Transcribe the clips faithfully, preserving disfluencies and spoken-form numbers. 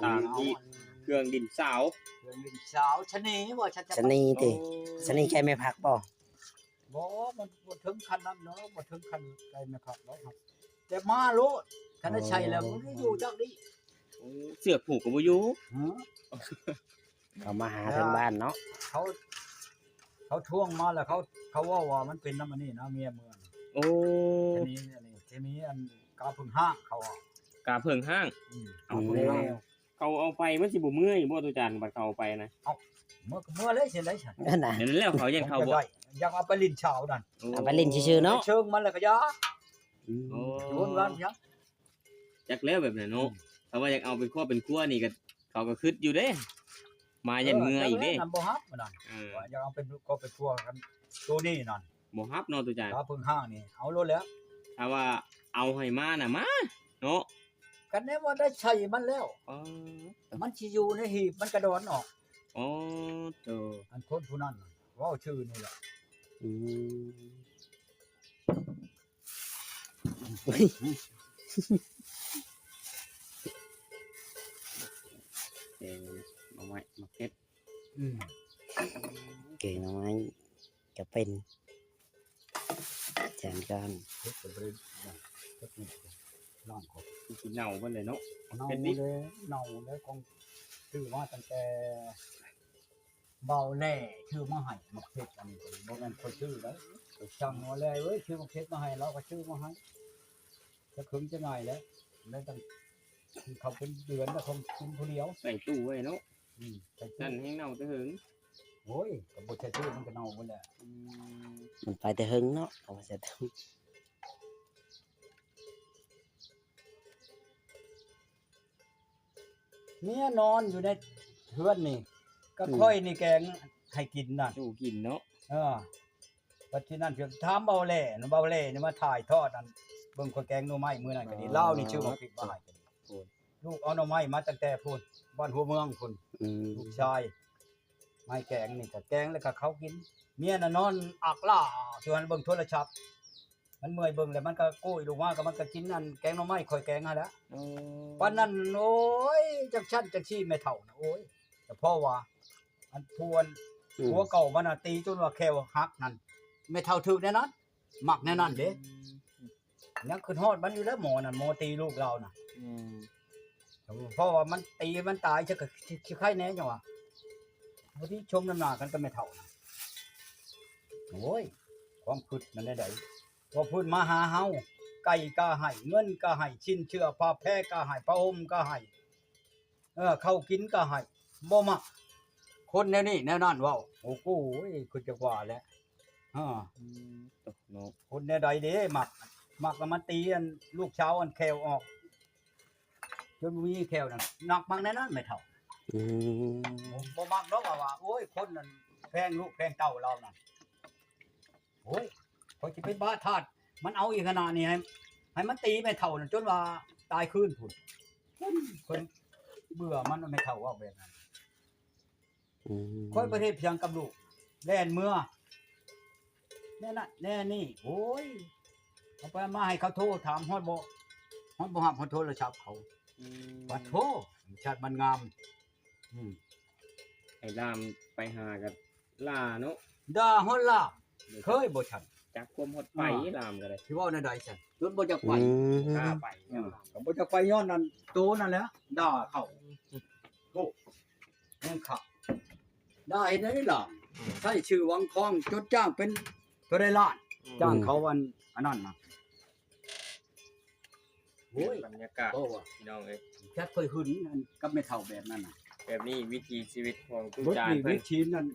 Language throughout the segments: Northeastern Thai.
ตามที่เครื่องดินสาว เครื่องดินสาวชะนีบ่ ฉันจะ ชะนีติ โอ้ ชะนีใกล้แม่พักบ่ บ่ มันบ่ถึงขั้นนั้นเนาะ บ่ถึงขั้นใกล้แม่พักดอกครับ แต่มาโลด คันได้ใช้แล้ว อ๋อ มันอยู่จักนี้ โอ้ เสือกผูกก็บ่อยู่ หือ เขามาหาทางบ้านเนาะ เขา เขาทวงมาแล้ว เขา เขาเว้าว่ามันเป็นนำอันนี้นะ เมียเมือง โอ้ ทีนี้ อันนี้ ทีนี้อันกาเพิ่งห้างเขาอะ กาเพิ่งห้าง อืม เอา เพิ่งห้าง เขาเอาไปมันสิบ่เมื่อยบ่ ตุจาน บัดเขาเอาไปนะ เอา เมื่อ เมื่อเลยสิได้ซั่น นั่นน่ะ เดี๋ยวแล้วเขายังเขาบ่ มันก็ได้ ยังเอาไปลิ้นเช้านั่น โอ้ เอาไปลิ้นซื่อๆเนาะ เชิงมันแล้วก็ยา อืม โอ้ วนวันยัง จักแล้วแบบนั้นเนาะ อืม ถ้าว่าอยากเอาเป็นครอบเป็นครัวนี่ก็ เขาก็คิดอยู่เด้ มายันเมื่อยอีกเด้ เออ จักแล้วนั่นบ่ฮับมันนั่น เออ ว่าอยากเอาเป็นครอบเป็นครัวกัน ตัวนี้นั่น บ่ฮับเนาะ ตุจาน ถ้าเพิ่งห้างนี่ เอาโลดแล้ว ถ้าว่าเอาให้มาน่ะ มาเนาะ กันแน่ว่าได้ใช้มันแล้ว อ๋อ มันสิอยู่ในหีบ มันกระดอนออก อ๋อ โต อันคนผู้นั้นน่ะ เว้าชื่อนี่แหละ อืม แกงหน่อไม้ หมากเห็ด อืม แกงหน่อไม้ ก็เป็น แจมก้อน เฮ็ดก็บ่ได้นั่น เฮ็ดนี่ล้างก่อน มันสิเน่าเบิดเลยเนาะ เน่า เป็นดิบ เลย เน่าเลย ของซื้อมาตั้งแต่เบาแหล่ซื้อมาให้ หมากเห็ดอันนี้ก็บ่แม่นคนซื้อเด้อ สั่งว่าแหล่เอ้ย ซื้อหมากเห็ดมาให้ เราก็ซื้อมาให้ จะขึงจะหน่อยแล้ว แล้วตั้ง เขาเป็นเดือนแล้ว คงกินผู้เดียว ใส่ตู้ไว้เนาะ อืม ใส่ตู้ นั่นแห้งเน่าแต่เหิง โอ้ย ก็บ่ใช่ตู้ มันก็เน่าหมดแหละ อืม มันไปแต่เหิงเนาะ เอาไปใส่ตู้ เมียนอนอยู่ในเฮือนนี่ ก็ อืม ค่อยนี่แกงให้กินน่ะ สู้กินเนาะ เออ บัดทีนั้นเพิ่นถามเบาแหล่นะ เบาแหล่นี่มาถ่ายทอดอัน เบิ่งข้อยแกงหน่อไม้มื้อนั้นก็ดี อ๋อ ลาวนี่ชื่อว่าพริกมาให้ก็ดี โอ้ ลูกเอาหน่อไม้มาตั้งแต่พุ้น บ้านหัวเมืองพุ้น อืม ลูกชาย ไม้แกงนี่ก็แกงแล้วก็เขากิน เมียน่ะนอนอักล่าอยู่หั่นเบิ่งโทรศัพท์ มันเมื่อยเบิ่งแล้วมันก็โก้ยลงมา ก็มันก็กินอันแกงหน่อไม้ข้อยแกงหั่นแหละ อืม ปานนั้น โอ้ย จังซั่นจังซี่แม่เฒ่าน่ะ โอ้ย แต่เพราะว่า อันพวน อืม ผัวเก่ามันน่ะตีจนว่าแข้วหักนั่น แม่เฒ่าถืกแนวนั้น มักแนวนั้นเด้ อืม ยังคิดฮอดมันอยู่แล้ว หมอนั่น หมอตีลูกลาวน่ะ อืม เพราะว่ามันตีมันตาย จะก็สิ สิไคแน่จังหวะ บ่ที่ชมน้ำหน้ากันกับแม่เฒ่าน่ะ โอ้ย ความคิดมันได้ใด ว่าเพิ่นมาหาเฮา ไก่ก็ให้ เงินก็ให้ ชิ้นเชื่อผ้าแพรก็ให้ ผ้าห่มก็ให้ เออ ข้าวกินก็ให้ บ่มัก คนแนวนี้แนวนั้นเว้า โอ้โห คือจักว่าแหละ เออ อืม เนาะ คนแนวใดเด้ มัก มักแล้วมันตีอันลูกสาวอันแข้วออก จนบ่มีแข้วนั่น นักมักแนวนั้นแม่เฒ่า อืม บ่ บ่มักดอกว่า โอ้ย คนนั้นแพงลูกแพงเต้าเรานั่น โอ้ย ข้อยสิไปบ้าทาส มันเอาอีกขนาดนี้ ให้ ให้มันตีแม่เฒ่านั่นจนว่าตายคืนพุ้น เพิ่นเบื่อมัน แม่เฒ่าเว้าแบบนั้น อืม ข้อยบ่เฮ็ดหยังกับลูก แล่นเมือ แน่นั่นแน่นี่ โอ้ย เอาไปมาให้เขาโทรถาม ฮอดบ่ ฮอดบ่ฮับ ฮอดโทรศัพท์เขา อืม ว่าโทร ชาติมันงาม อืม ไอ้ลามไปหากับล่าเนาะ ด่าฮอดลาม เคยบ่ฉัน จักความฮอดไป อ่า ลามก็ได้ สิเว้าแนวใดฉัน จนบ่จักไป อืม กล้าไป อืม ก็บ่จักไปย้อนนั่น โตนั่นแหละ ด่าเขา โอ้ ยังขับ ด่าเฮ็ดได้ล่ะ อืม ใช้ชื่อวังคอง จดจ้างเป็นเท่าใดล้าน อืม จ้างเขาอัน อันนั้นน่ะ โอ้ย บรรยากาศ โอ้ว่ะ พี่น้องเอ้ย จักเคยหึงอันกับแม่เฒ่าแบบนั้นน่ะ แบบนี้วิถีชีวิตของตู้ เบิด จาน นี่ เพิ่น วิถีนั่น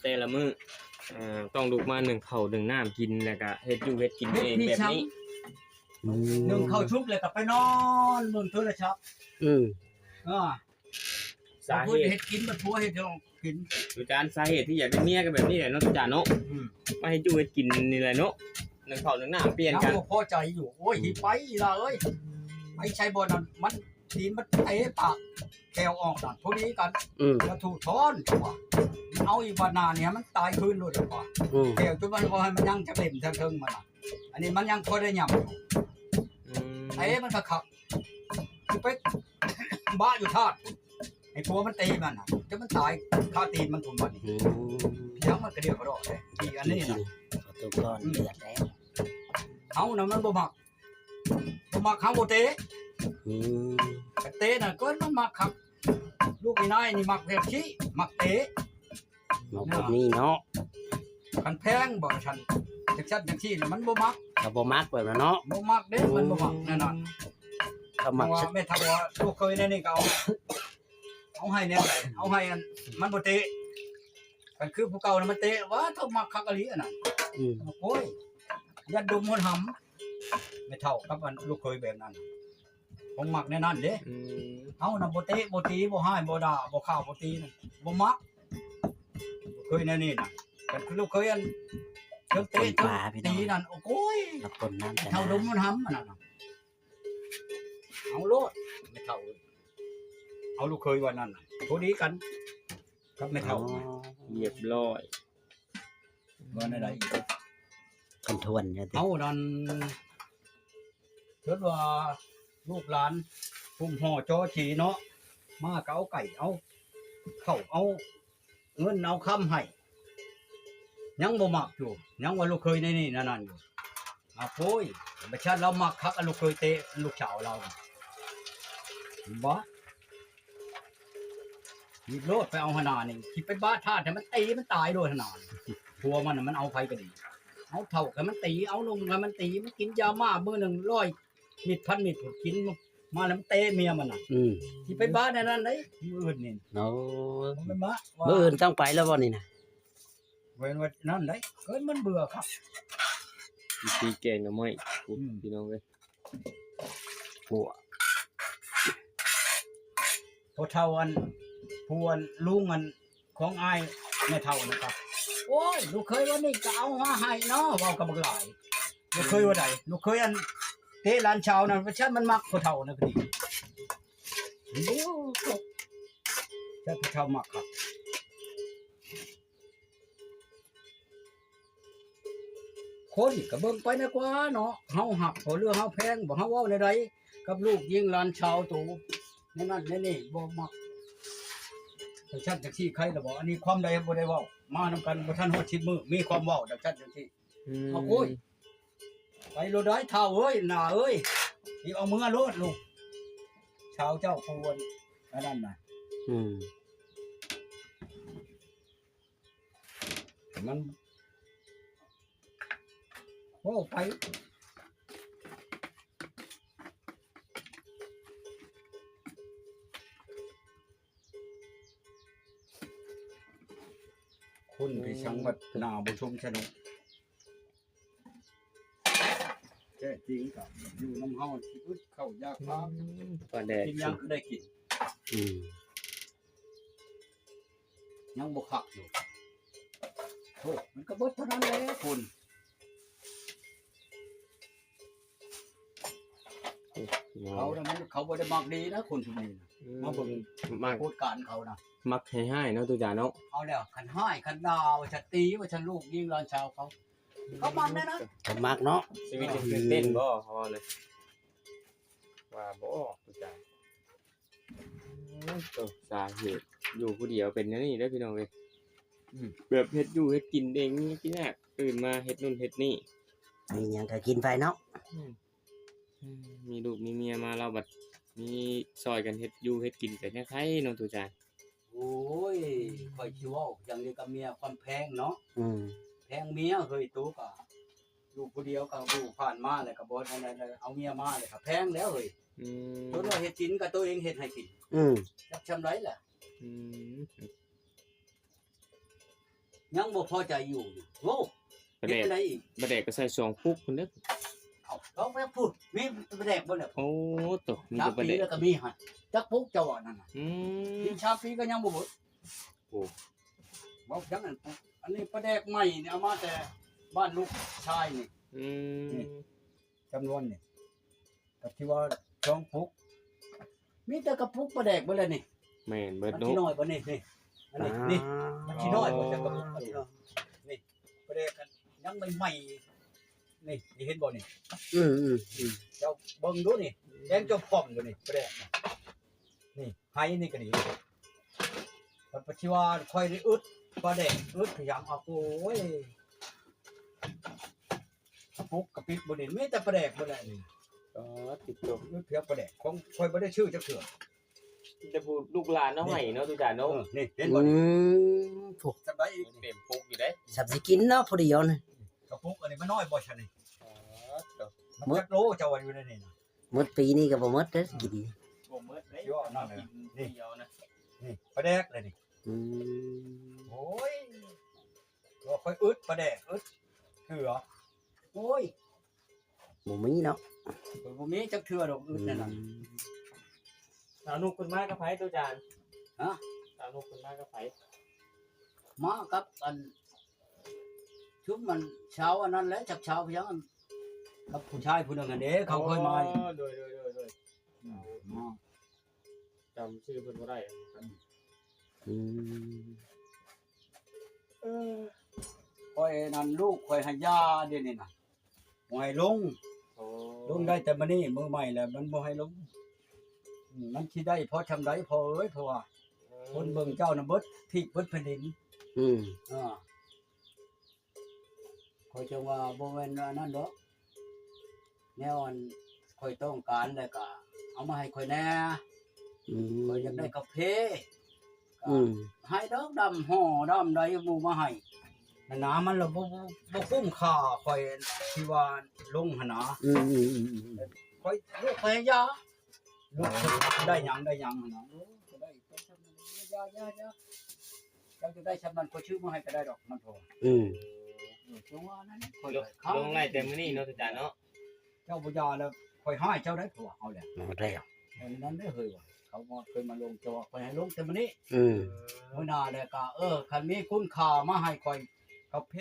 แต่ละมื้อ เอ่อ ต้องลุกมานึ่งข้าวนึ่งน้ำกิน แล้วก็เฮ็ดอยู่เฮ็ดกินเอง เฮ็ดมี แบบนี้ ซ้ำ อืม นึ่งข้าวสุกแล้วก็ไปนอนเบิ่งโทรศัพท์ อืม อ่า สาเหตุ เฮ็ดกิน บัดผัวเฮ็ดให้ออกกิน อาจารย์ สาเหตุที่อยากได้เมียก็แบบนี้แหละเนาะ อาจารย์เนาะ อืม มาให้อยู่ให้กินนี่แหละเนาะ นึ่งข้าวนึ่งน้ำเปลี่ยนกัน เราก็พอใจอยู่ โอ้ย อืม ไปล่ะเอ้ย ไปใช้บ่อนนั่น มัน ตีนมันเตะปากแข้วออกนั่น ผู้นี้กัน อืม แล้วถูกท้อนตัว เอาอีกบาดหน้าเนี่ย มันตายคืนโลดกว่า อืม แข้วจนมันบ่ให้มันยังจักเล่มจักเทิงมันน่ะ อันนี้มันยังพอได้หย่ำอยู่ อืม เตะมันก็ขับ คือไป บ้าอยู่ธาตุ ไอ้ผัวมันตีมันน่ะ จนมันตายคาตีนมันผมบัดนี้ อืม เพียงมันกระเดียวกระดอกเลย อีอันนี้น่ะ ขอตัวก่อน อืม เดือดแล้ว เฮาน่ะมันบ่มัก บ่มัก เฮาบ่เตะ อืม แต่เตะน่ะ ก็มันมักครับ ลูกไอ้นายนี่มักแบบขี้ มักเตะ มักแบบนี้เนาะ คันแพงบ่ซั่น จังซั่นจังซี่น่ะ มันบ่มัก เขาบ่มักแบบนั้นเนาะ บ่มักเด้ มันบ่มักแน่นอน เขามัก เพราะว่าแม่เฒ่าว่าลูกเขยแนวนี้ก็เอา เอาให้แนวใด เอาให้อัน มันบ่เตะ คันคือผู้เก่าน่ะมันเตะ ว่าเฒ่ามักคักอีหลีอันนั้น อืม โอ้ย ยัดดมหนหำ แม่เฒ่ากับอันลูกเขยแบบนั้น ของมักแนวนั้นเด้ อืม เฮาน่ะบ่เตะ บ่ตี บ่ฮ้าย บ่ด่า บ่ข่าว บ่ตีน่ะ บ่มัก ลูกเขยแนวนี้น่ะ คันคือลูกเขยอัน เทิงเตะ คนป่าพี่น้อง เทิงตีนั่น โอ้ย กับคนนั้น แม่เฒ่าดมหนหำอันนั้นน่ะ เอาโลด แม่เฒ่า เอาลูกเขยว่านั่นน่ะ พอดีกัน กับแม่เฒ่า อ๋อ เรียบร้อย ว่าแนวใดอีก คันทวนเนี่ยติ เอานั่น คิดว่าลูกหลาน พุ่มห่อจอจีเนาะ มาก็เอาไก่ เอาข้าว เอาเงิน เอาคำให้ ยังบ่มักอยู่ ยังว่าลูกเขยในนี่นั่นนั่นอยู่ อ่ะโอ้ย บ่ซั่นเรามักคัก ลูกเขยเตะลูกสาวเราน่ะ บ่ หยิบโลดไปเอาหนนานี่ สิไปบ้าธาตุให้มันตีมันตายโลดหนนานี่ ผัวมันน่ะมันเอาไผก็ดี เอาเฒ่าให้มันตี เอาหนุ่มให้มันตี มันกินยาม่ามื้อหนึ่งร้อยเม็ดพันเม็ด กินมาแล้วมันเตะเมียมันน่ะ อืม สิไปบ้าในนั้นเด้ มื้ออื่นนี่ โอ้ มันมาว่า มื้ออื่นต้องไปแล้วบ่นี่นะ เว้นไว้นั่นเด้ เอิ้นมันเบื่อครับ วิธีแกงหน่อไม้ อืม พี่น้องเอ้ย หัว พอเฒ่าอัน ผู้อันลุงอันของอ้ายแม่เฒ่านะครับ โอ้ย ลูกเขยว่านี่ก็เอามาให้เนาะ เว้ากับบักหลาย ลูกเขยว่าใด ลูกเขยอันเตะหลานสาวนั่น ว่าซั่นมันมักพอเฒ่านะพอดี โอ้ แต่พอเฒ่ามักครับ คนก็เบิ่งไปนะกว่าเนาะ เฮาฮักบ่หรือเฮาแพงบ่ เฮาเว้าแนวใดกับลูกยิงหลานสาวโต แนวนั้นแนวนี้บ่มัก จังซั่นจังซี่ใครล่ะบ่ อันนี้ความใดบ่ได้เว้า มานำกันบ่ทันฮอดสิบมื้อ มีความเว้าจังซั่นจังซี่ อืม เอาโอ้ย ไปโลดได้เฒ่าเอ้ย หน้าเอ้ย สิเอาเมือโลดลูก สาวเจ้าควรอันนั้นน่ะ อืม มัน โอ้ ไป คนไปสังวัดหน้าบ่ชมชะนก แท้จริงก็อยู่นำเฮาสิอึดข้าวยากปาก อืม ปลาแดก กินหยังก็ได้กิน อืม ยังบ่คักอยู่ โอ้ มันก็เบิดเท่านั้นแหละคุณ โอ้ เขาน่ะมัน เขาบ่ได้มักดีนะคนพวกนี้นะ อืม มาเบิ่ง มัก โคตรการเขานะ มักให้ฮ้ายเนาะ ตุจาเนาะ เอาแล้ว คันฮ้าย คันด่า ว่าจะตี ว่าจะลูกยิงหลานสาวเขา เขามักแน่นะ เขามักเนาะ ชีวิตยังตื่นเต้นบ่ เขาว่าเลย ว่าบ่ ตุจา โอ้ สาเหตุอยู่ผู้เดียวเป็นแนวนี้เด้อพี่น้องเอ้ย อืม แบบเฮ็ดอยู่เฮ็ดกินเอง กินแอก ตื่นมาเฮ็ดนู่นเฮ็ดนี่ มีหยังก็กินไปเนาะ อืม อืม มีลูกมีเมียมา เราบัดมีซอยกันเฮ็ดอยู่เฮ็ดกิน ก็แนวไทยเนาะ ตุจา โอ้ย ข้อยสิเว้าจั่งใด๋กับเมีย ความแพงเนาะ อืม แพงเมีย เฮ้ย โตกะลูกผู้เดียวกะลูกผ่านมาแล้วกะบ่ได้ เอาเมียมาแล้วกะแพงแล้วเฮ้ย อืม โตว่าเฮ็ดกินกะโตเองเฮ็ดให้กิน อืม จักส่ำใด๋ล่ะ อืม ยังบ่พอใจอยู่ โอ้ ปลาแดก เฮ็ดจั่งใด๋อีก ปลาแดกก็ใส่สองปุกพุ้นเด้อ เอ้า เอาไปพูด มีปลาแดกบ่เนี่ย โอ้ โต มีแต่ปลาแดก สามปีแล้วก็มีหั่น จักปุกเจ้าอันนั้นน่ะ อืม กินสามปีก็ยังบ่เบิด โอ้ เว้าจังอัน อันนี้ปลาแดกใหม่นี่เอามาแต่บ้านลูกชายนี่ อืม นี่ จำนวนนี่ ก็ที่ว่าสองปุก มีแต่กระปุกปลาแดกเบิดเลยนี่ แม่นเบิด มัน เนาะ สิน้อยบ่นี่ นี่ อันนี้ อ่า นี่ มันสิน้อยบ่ จักกระปุก นี่ ปลาแดกกันยังใหม่ๆ นี่ นี่เห็นบ่นี่ อืม อืม อืม เจ้าเบิ่งดูนี่ แดงจนพองอยู่นี่ ปลาแดกน่ะ นี่ ไฮนี่ก็ดี ปัจจุบันค่อยได้อึด ปลาแดกอึดพยายามเอา โอ้ย กระปุกกระปิกบ่ได้ มีแต่ปลาแดกบ่ได้นี่ อ๋อ ติดตัว อึดเพียงปลาแดก ของค่อยบ่ได้ชื่อจักเทื่อ แต่ผู้ลูกหลานเนาะ นี่ ให้เนาะ ตุจานเนาะ เออ นี่ เห็นบ่ อืม ถูก สบายอีก เต็มปุกอยู่เด้ สับสิกินเนาะ ผู้เดียวนะ กระปุกอันนี้มันน้อยบ่ซั่นนี่ อ๋อ มันจักโลเจ้าว่าอยู่ในนี่นะ หมดปีนี้ก็บ่หมดเด้อ กิน บ่หมดเด้ ยอดนั่นเลย กิน นี่ เดียวนะ นี่ ปลาแดกเลยนี่ อืม โอ้ย ก็ค่อยอึดปลาแดกอึดเถื่อ โอ้ย บ่มีเนาะ บ่มีจักเทื่อดอกอึดนั่นน่ะ อืม สาวนุกเพิ่นมากับไผ ตุจาน ฮะ สาวนุกเพิ่นมากับไผ มากับอัน ชุมมันเช้าอันนั้นแหละ จักเช้าเพียงอัน กับผู้ชายผู้หนึ่งอันเด้ เขาเคยมา อ๋อ โดย โดย โดย โดย อืม มา จำชื่อเพิ่นบ่ได้ อืม เออ ข้อยนั่นลูกข้อยให้ยาเดี๋ยวนี้น่ะ บ่ให้ลง โอ้ ลงได้แต่มื้อนี้ มื้อใหม่แล้วมันบ่ให้ลง อืม มันสิได้พอช่ำใดพ่อเอ้ย เพราะว่า อืม คนเบิ่งเจ้าน่ะเบิดทิศเบิดแผ่นดิน อืม อ่า ข้อยจังว่าบ่แม่นอันนั้นดอก แนวอันข้อยต้องการแล้วก็เอามาให้ข้อยแหน่ อืม ข้อยอยากได้กาแฟ อืม ให้ดอกดำห่อดำใดหมู่มาให้ หนามันละบ่ บ่ บ่คุ้มค่าข้อยที่ว่าลงหั่นนะ อืม อืม อืม อืม ข้อยลูกข้อยยา ลูกได้หยังได้หยังหั่นนะ โอ้ ก็ได้ไปซำนั้น ยายา ยา เจ้าจะได้ซำนั้น ข้อยซื้อมาให้ก็ได้ดอก มันพอ อืม เออ จังว่านั้น ข้อย ลง ขาย ลงได้แต่มื้อนี้เนาะ อาจารย์เนาะ เจ้าบ่ยาแล้ว ข้อยให้เจ้าได้ผัวเอาแหละ เอาแล้ว อันนั้นได้เฮ้ยว่ะ เขามา เคยมาลง เจ้าว่าข้อยให้ลงแต่มื้อนี้ อืม มื้อหน้าแล้วก็ เออ คันมีคุณค่ามาให้ข้อย กาแฟ